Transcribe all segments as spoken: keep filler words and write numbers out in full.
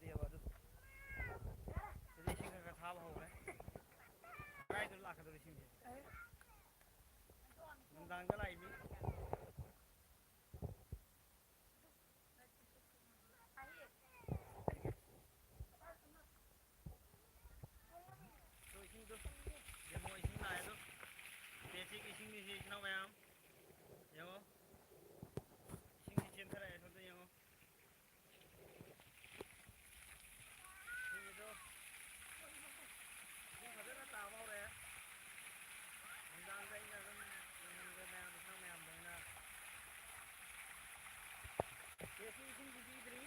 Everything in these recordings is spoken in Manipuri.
ꯂꯦꯞꯄꯦꯕ ꯑꯗꯨ꯫ ꯁꯤꯗ ꯏꯁꯤꯡ ꯈꯔ ꯈꯔ ꯊꯥꯕ ꯍꯧꯔꯦ꯫ ꯀꯗꯥꯏꯗ ꯂꯥꯛꯀꯗꯧꯔꯤ ꯏꯁꯤꯡꯁꯦ? ꯅꯨꯡꯗꯥꯡꯗ ꯂꯥꯛꯏ ꯃꯤ꯫ ꯑꯗꯣ ꯏꯁꯤꯡꯗꯣ ꯌꯦꯡꯉꯣ, ꯏꯁꯤꯡ ꯂꯥꯛꯑꯦ ꯑꯗꯣ꯫ ꯇꯦꯁꯤꯒꯤ ꯏꯁꯤꯡꯅꯤ ꯁꯤ, ꯏꯆꯤꯟ ꯏꯅꯥꯎ ꯃꯌꯥꯝ꯫ ꯌꯦꯡꯉꯣ꯫ ꯏꯁꯤꯡꯁꯤ ꯆꯦꯟꯊꯔꯛꯑꯦ, ꯁꯣꯝꯗ ꯌꯦꯡꯉꯣ꯫ ꯏꯁꯤꯡꯁꯤꯗꯣ, ꯏꯁꯤꯡ ꯐꯖꯅ ꯇꯥꯕ ꯍꯧꯔꯛꯑꯦ꯫ ꯅꯨꯡꯗꯥꯡꯗ ꯑꯩꯅ ꯑꯗꯨꯝ ꯌꯦꯡꯍꯟꯒꯦ ꯃꯌꯥꯝ, ꯏꯆꯤꯟ ꯏꯅꯥꯎ ꯃꯌꯥꯝꯗ ꯑꯩꯅ꯫ ꯇꯦꯁꯤ ꯏꯁꯤꯡꯁꯤ ꯄꯤꯗ꯭ꯔꯤ꯫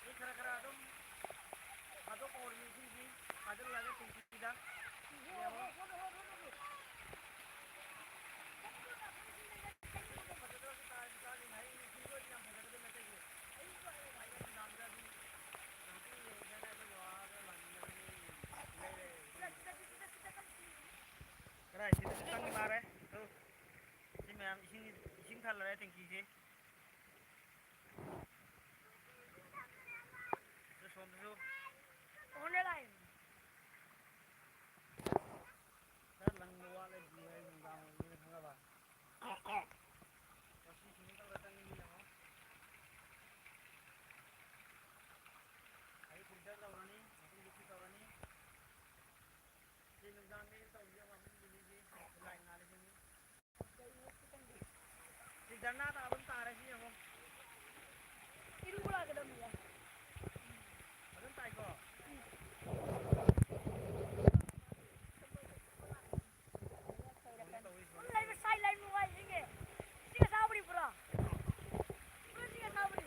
ꯑꯩ ꯈꯔ ꯈꯔ ꯑꯗꯨꯝ ꯊꯥꯗꯣꯛꯄ ꯍꯧꯔꯅꯤ ꯏꯁꯤꯡꯁꯤ꯫ ꯊꯥꯖꯤꯜꯂꯒ ꯇꯦꯡꯀꯤꯗ꯫ ꯌꯦꯡꯉꯣ꯫ ꯀꯗꯥꯏ ꯁꯤꯗꯁꯨ ꯆꯪꯉꯤ ꯃꯥꯔꯦ꯫ ꯑꯗꯨ ꯁꯤ ꯃꯌꯥꯝ ꯏꯁꯤꯡ, ꯏꯁꯤꯡ ꯊꯜꯂꯔꯦ ꯇꯦꯡꯀꯤꯁꯤ꯫ ꯑꯗꯨ ꯁꯣꯝꯗꯁꯨ꯫ ꯑꯣꯟꯅ ꯂꯥꯛꯏ꯫ ꯈꯔ ꯂꯪꯕ ꯋꯥꯠꯂꯦ, ꯅꯨꯡꯗꯥꯡ ꯑꯣꯏꯕꯅꯤꯅ ꯈꯪꯉꯕ? ꯉꯁꯤ ꯁꯤꯡ ꯇꯧꯔ ꯆꯪꯉꯤ ꯌꯦꯡꯉꯣ꯫ ꯑꯩ ꯐꯤꯜꯇꯔ ꯇꯧꯔꯅꯤ, ꯃꯇꯨꯡꯗ ꯁꯤ ꯇꯧꯔꯅꯤ꯫ ꯁꯤ ꯅꯨꯡꯗꯥꯡꯗꯒꯤ ꯇꯧꯔꯤꯁꯦ ꯌꯦꯡꯉꯣ, ꯑꯍꯨꯝꯒꯤ ꯃꯤꯒꯤ ꯂꯥꯏ ꯉꯥꯜꯂꯤꯁꯤꯅꯤ꯫ ꯁꯤ ꯙꯔꯅꯥ ꯇꯥꯐꯝ ꯇꯥꯔꯦ, ꯁꯤ ꯌꯦꯡꯉꯣ꯫ ꯏꯔꯨꯕ ꯂꯥꯛꯀꯗꯕꯅꯤꯗ꯫ ꯐꯖꯅ ꯇꯥꯏꯀꯣ? ꯂꯩꯕ ꯁꯥꯏ ꯂꯩ ꯅꯨꯡꯉꯥꯏ ꯏꯪꯉꯦ꯫ ꯏꯁꯤꯡ ꯑꯁꯥꯕꯅꯤ ꯄꯨꯔꯥ꯫ ꯄꯨꯔꯥ ꯏꯁꯤꯡ ꯑꯁꯥꯕꯅꯤ꯫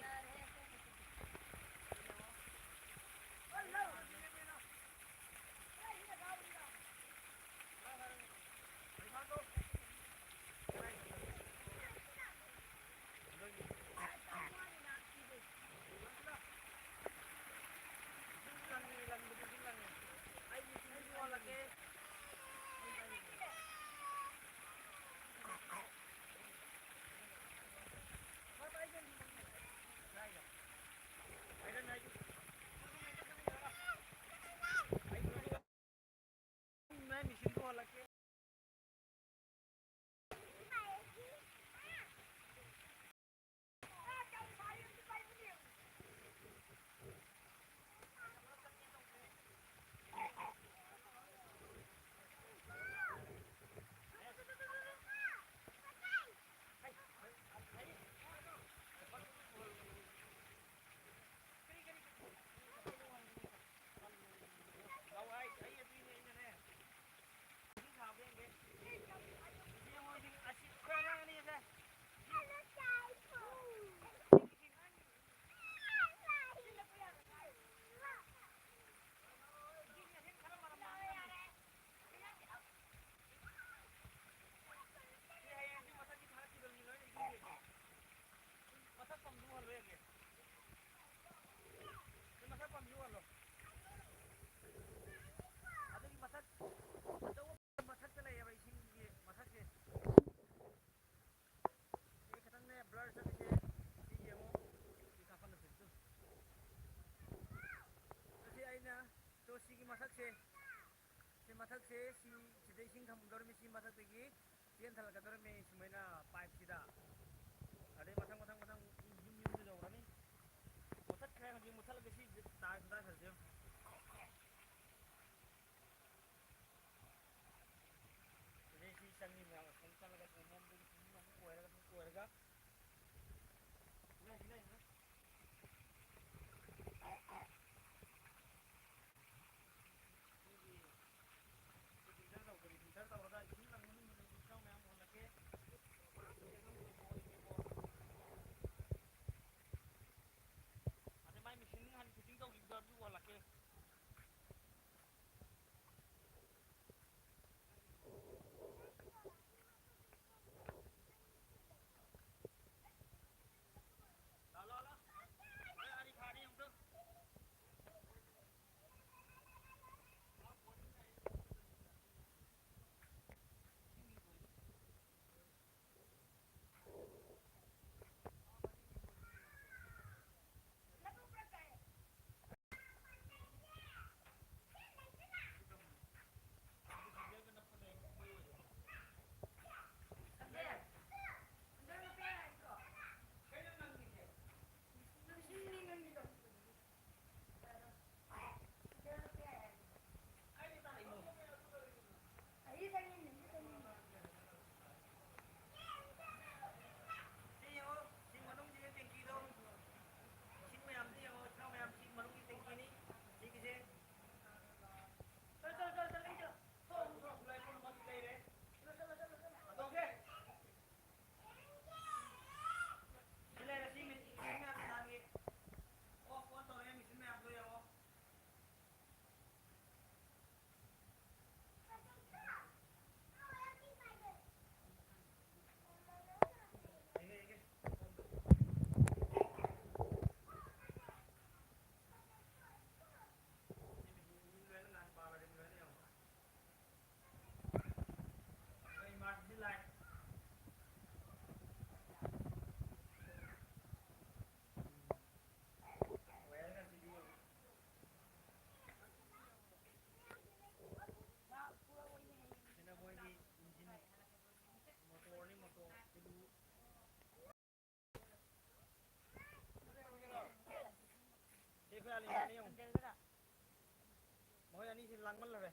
ꯁꯤ ꯃꯊꯛꯁꯦ, ꯁꯤ, ꯁꯤꯗ ꯏꯁꯤꯡ ꯊꯝꯗꯧꯔꯤꯃꯤ, ꯁꯤ ꯃꯊꯛꯇꯒꯤ ꯆꯦꯟꯊꯔꯛꯀꯗꯧꯔꯤꯃꯤ, ꯁꯨꯃꯥꯏꯅ ꯄꯥꯏꯞꯁꯤꯗ꯫ ꯑꯗꯩ ꯃꯊꯪ, ꯃꯊꯪ, ꯃꯊꯪ ꯌꯨꯝ ꯌꯨꯝꯗ ꯌꯧꯔꯅꯤ꯫ ꯃꯨꯊꯠꯈ꯭ꯔꯦ, ꯍꯧꯖꯤꯛ ꯃꯨꯊꯠꯂꯒ ꯁꯤ ꯇꯥꯏ ꯈꯨꯇꯥꯏ ꯐꯖꯩ꯫ ꯁꯤꯗꯩ ꯁꯤ ꯆꯪꯉꯤ ꯃꯌꯥꯝ ꯑꯁꯣꯝ ꯆꯠꯂꯒ ꯁꯣꯝꯂꯣꯝꯗꯒꯤ ꯁꯨꯝ ꯑꯃꯨꯛ ꯀꯣꯏꯔꯒ, ꯁꯨꯝ ꯀꯣꯏꯔꯒ꯫ ꯁꯤꯅ, ꯁꯤꯅ, ꯁꯤꯅ꯫ ꯁꯤꯒꯤ ꯐꯤꯜꯇꯔ ꯇꯧꯗꯕꯤ, ꯐꯤꯜꯇꯔ ꯇꯧꯔꯒ ꯏꯁꯤꯡ ꯂꯪꯕ ꯅꯨꯃꯤꯠꯇ ꯏꯁꯤꯡ ꯃꯌꯥꯝ ꯎꯍꯜꯂꯛꯀꯦ꯫ ꯂꯩꯔꯝꯃꯦ ꯌꯦꯡꯉꯨ꯫ ꯄꯟꯖꯜꯒꯗ꯫ ꯃꯈꯣꯏ ꯑꯅꯤꯁꯤ ꯂꯥꯡꯃꯜꯂꯔꯦ꯫